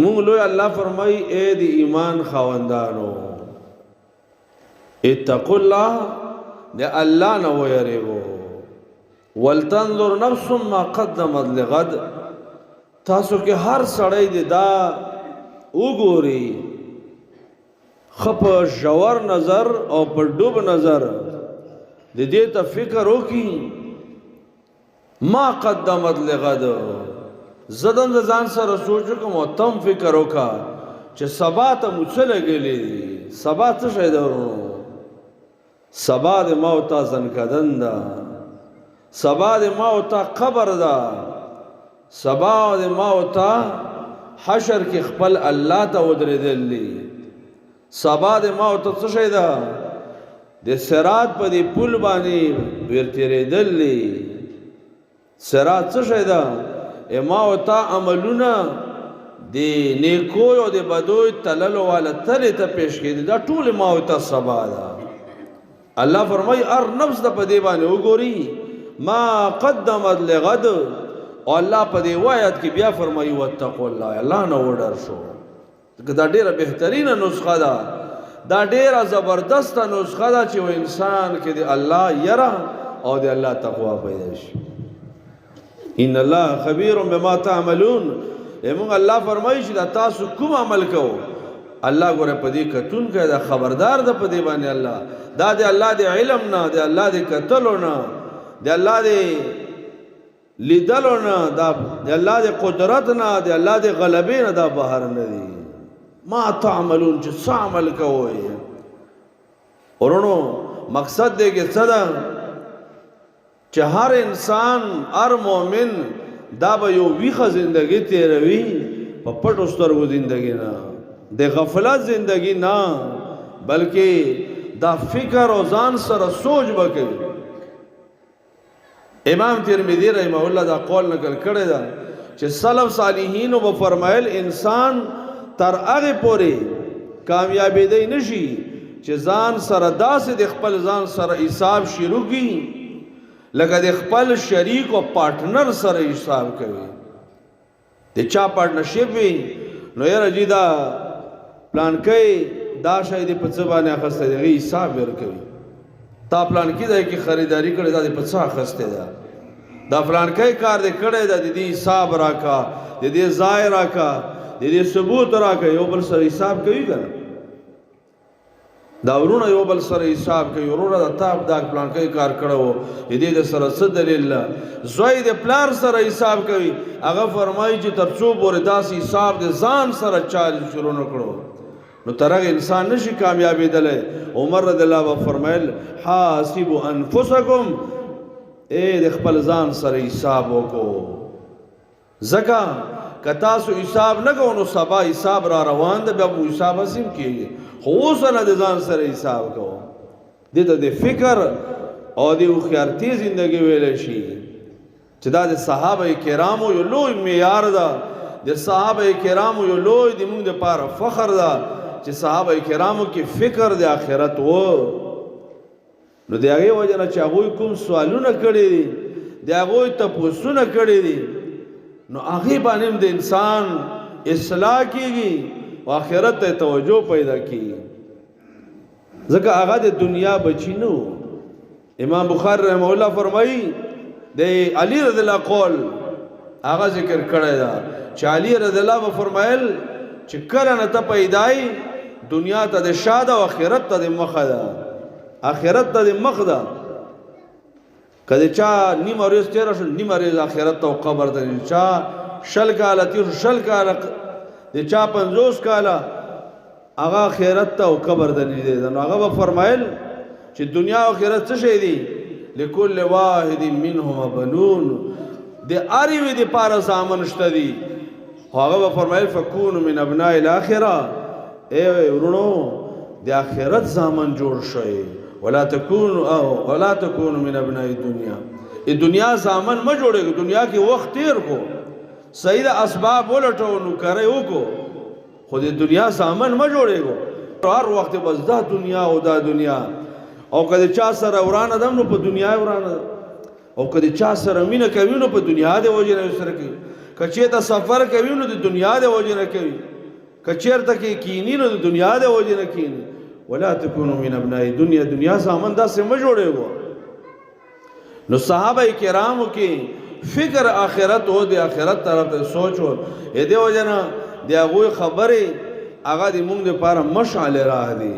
مونږ لوی الله فرمای اے دی ایمان خاوندانو، اتقوا الله، د الله نه ویریږو. ولتنظر نفس ما قدمت لغد، تاسو کې هر سړی دی دا وګوري خپ ژور نظر او په ډوب نظر د دې ته فکر وکي، ما قدمت لغد. زدم د ځان سره سوچ کوم او تم فکر وکا چې سبا ته مو څه لګلې دي. سبا څه شی ده ورونو؟ سبا د ما او تا ځنکدن ده، سبا د ما او تا قبر ده، سبا د ما او تا حشر کې خپل الله ته ودرېدل دي. سبا د ما او ته څه شی ده؟ د صراط په دې پل باندې ورتېرېدل دي. صراط څه شی ده؟ ما او تا عملونه د نیکو او د بدوی تللو والا تلې ته پیش کړي، دا ټول ما او تا سبا ده. الله فرمای ار نفس د په دې باندې وګوري ما قدمت لغد. او الله په دې وایت کې بیا فرمایي واتقوا الله، الله نه وډر شو. دا ډیره بهترینه نسخه ده، دا ډیره زبردسته نسخه ده چې انسان کې د الله یره او د الله تقوا پیدا شي. ان الله خبیر بما تعملون. موږ الله فرمایي چې دا تاسو کوم عمل کوو، الله ګوره په دې کتون کې دا خبردار ده په دې باندې. الله دا د الله د علم نه، د الله د کتلو نه، د الله د لیدلو نه، دا د الله د قدرت نه، د الله د غلبې نه دا بهر نه دي. ما تعملون چې څه عمل کوئ. ورونو مقصد دی کې څه ده؟ چې هر انسان، هر مؤمن دا به یو ویښه زندگی تیروي، په پټو سترګو زندگی نه، د غفلت زندگی نه، بلکې دا فکر او ځان سره سوچ به کوي. امام ترمذی رحمه الله دا قول نقل کړی دا چې سلف صالحینو به فرمایل انسان تر هغه پورې کامیابې دی نشي چې ځان سره داسې د خپل ځان سره حساب شروع کړي لکه د خپل شریک او پارټنر سره حساب کوي. د چا پارټنرشپ وي نو یاره جی دا پلان کوي، دا شی دې په څه باندې اخیستی دی، هغې حساب ورکوي. تا پلان کې ځای کې خریداري کړې، دا دې په څه اخیستی ده؟ دا فلانکی کار دې کړی ده، د دې حساب راکا، د دې ځای راکا، د دې ثبوت راکا. یو بل سره حساب کوي که نه؟ دا ورونه یو بل سره حساب کوي، وروره دا تا دا پلانکی کار کړی و، د دې د سره څه دلیل ده؟ زوی د پلار سره حساب کوي. هغه فرمایي چې تر څو پورې داسې حساب د ځان سره چا شروع نه کړو نو تر هغه انسان نشي کامیابېدلی. عمر رضی الله به فرمایل حاسبوا انفسکم، اے د خپل ځان سره حساب وکړو، ځکه که تاسو حساب نه کوو نو سبا حساب را روان ده، بیا به حساب هسې کېږي. خو اوس نه د ځان سره حساب کوو. دې ته د فکر او د هوښیارتي زندګي ویلی شي چې دا د صحابه کرامو یو لوی معیار ده، د صحابه کرامو یو لوی د موږ دپاره فخر ده چې صحابه کرامو کې فکر د آخرت و. نو د هغې وجه نه چې هغوی کوم سوالونه کړي دي، د هغوی تپوسونه کړي دي، نو هغې باندې هم د انسان اصلاح کېږي او آخرت ته توجه پیدا کېږي، ځکه هغه د دنیا بچی نه و. امام بخاری رحمه الله فرمایي د علی رضی الله قول هغه ذکر کړی دا چې علی رضی الله به فرمایل چې کله نه ته پیدای دنیا ته د شاده او آخرت ته د مخه ده، آخرت ته د مخ ده. که د چا نیمه ورځ تېره شو، نیمه ورځ آخرت ته او قبر ته، چا 20 کاله تېر شو، 20 کاله، د چا 50 کاله، هغه آخرت ته او قبر ته نږدې ده. نو هغه به فرمایل چې دنیا او آخرت څه شی دي؟ لکل واحد منهما بنون، د هر یوې دپاره زامن شته دي. خو هغه به فرمایل فکونو من ابناء الاخره، ای ورونو د آخرت زامن جوړ شئ، ولا تکونو او ولا تکونو من ابناء الدنیا. ای دنیا زامن مه جوړېږئ، دنیا کې وخت تیر کو، صحیح ده اسباب ولټو نو کرې وکړو، خو د دنیا زامن مه جوړېږو. هر وخت بس دا دنیا او دا دنیا، او که د چا سره ورانه ده نو په دنیا ورانه ده، او که د چا سره مینه کوي نو په دنیا د وجې نه سره کوي، کچې ته سفر کوي نو د دنیا د وجې نه کوي، کچېرته کې کینی نو د دنیا د وجې نه کینی. ولا تکونو من ابناء دنیا، دنیا زامن داسې مه جوړېږو. نو صحابه کرامو کې فکر آخرت او د آخرت طرف ته سوچ و. دې وجه نه د هغوی خبرې هغه د مونږ دپاره مشعل راه دي.